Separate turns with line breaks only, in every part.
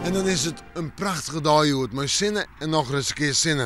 En dan is it in prachtige dei hjoed mei sinne en nochris in kear sinne.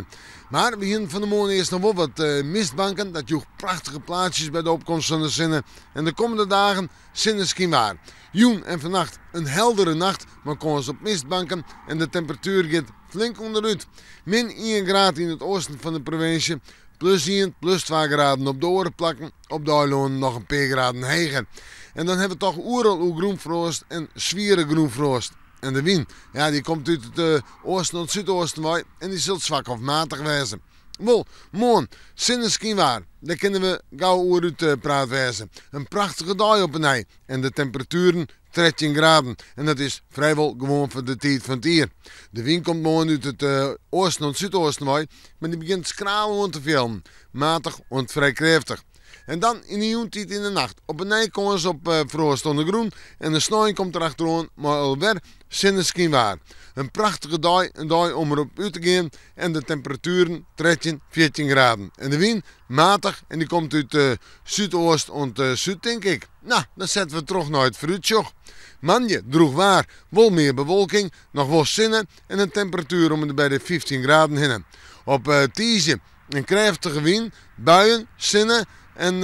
Mar we hienen fan 'e moarn earst noch wol wat mistbanken. Dat joech prachtige plaatsjes by de opkomst fan de sinne. En de kommende dagen sinneskynwaar. Jûn en fannacht in heldere nacht mei kâns op mistbanken en de temperatuer giet flink ûnderút. Min ien graad yn it oasten fan de provinsje, plus ien, plus twa graden op de oare plakken, op de eilânen noch in pear graden heger. En dan hawwe we toch oeral oer grûnfroast en swiere grûnfroast. En de wyn, ja, dy komt út it oasten oant súdoasten wei en dy sil swak of matich wêze. Wol, moarn, sinneskynwaar, dêr kinne we gau oer útpraat wêze. In prachtige dei op 'e nij en de temperatueren 13 graden en dat is frijwol gewoan foar de tiid fan it jier. De wyn komt moarn út it oasten oant súdoasten wei, mar dy begjint skraal oan te fielen, matich oant frij krêftich. En dan yn de jûntiid yn de nacht op 'e nij kâns op froast oan de grûn en de snein komt der achteroan mei alwer sinneskynwaar. In prachtige dei, in dei om der op út te gean en de temperatueren 13, 14 graden. En de wyn matich en dy komt út súdoast oant súd tink ik. No, dan sette we troch nei it foarútsjoch. Moandei drûch waar, wol mear bewolking, noch wol sinne en in temperatuer om en by de 15 graden hinne. Op tiisdei in krêftige wyn, buien, sinne en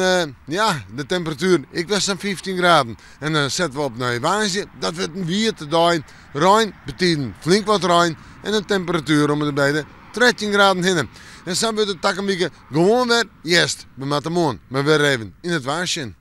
ja, de temperatuer ek wer sa'n 15 graden. En dan sette we op nei woansdei, dat wurdt in wiete dei, rein, betiden flink wat rein en in temperatuer om en by de 13 graden hinne. En sa wurdt it takom wike gewoan wer hjerst. We moatte moarn mar wer even yn it waar sjen.